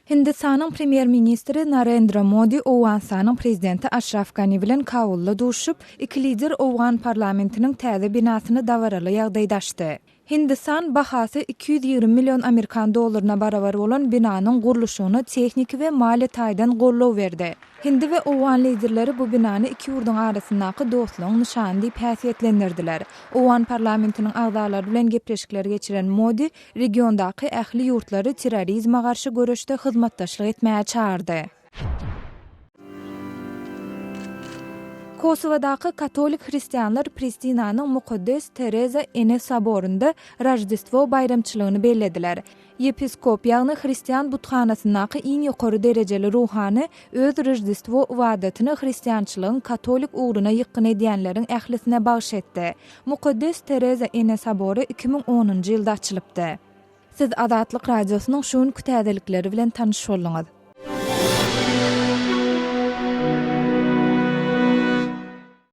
Hindistanyň Premýer-ministri Narendra Modi Owganystanyň Prezidenti Aşraf Gani bilen Kabulda duşuşyp, iki lider owgan parlamentiniň täze binasyny dabaraly ýagdaýda açdy. Hindistan bahasy 220 million amerikan dollaryna barabar bolan binanyň gurluşygyna tehniki we maliýe taýdan goldaw berdi. Hindi we owgan liderleri bu binany iki ýurduň arasyndaky dostlugyň nyşany diýip häsiýetlendirdiler. Owgan parlamentiniň agzalary bilen gepleşikler geçiren Modi regiondaky ähli ýurtlary terrorizme garşy göreşde hyzmatdaşlyk etmäge çagyrdy. Kosowadaky katolik hristianlar Pristinanyň Mukaddes Tereza ene soborynda Roždestwo baýramçylygyny bellediler. Ýepiskop, ýagny hristian buthanasyndaky iň ýokary derejeli ruhany öz Roždestwo ybadatyny hristiançylygyň katolik ugruna ýykgyn edýänleriň ählisine bagyş etdi. Mukaddes Tereza ene sobory 2010-njy ýylda açylypdy. Siz Azatlyk Radiosynyň şu günki täzelikleri bilen tanyş bolduňyz.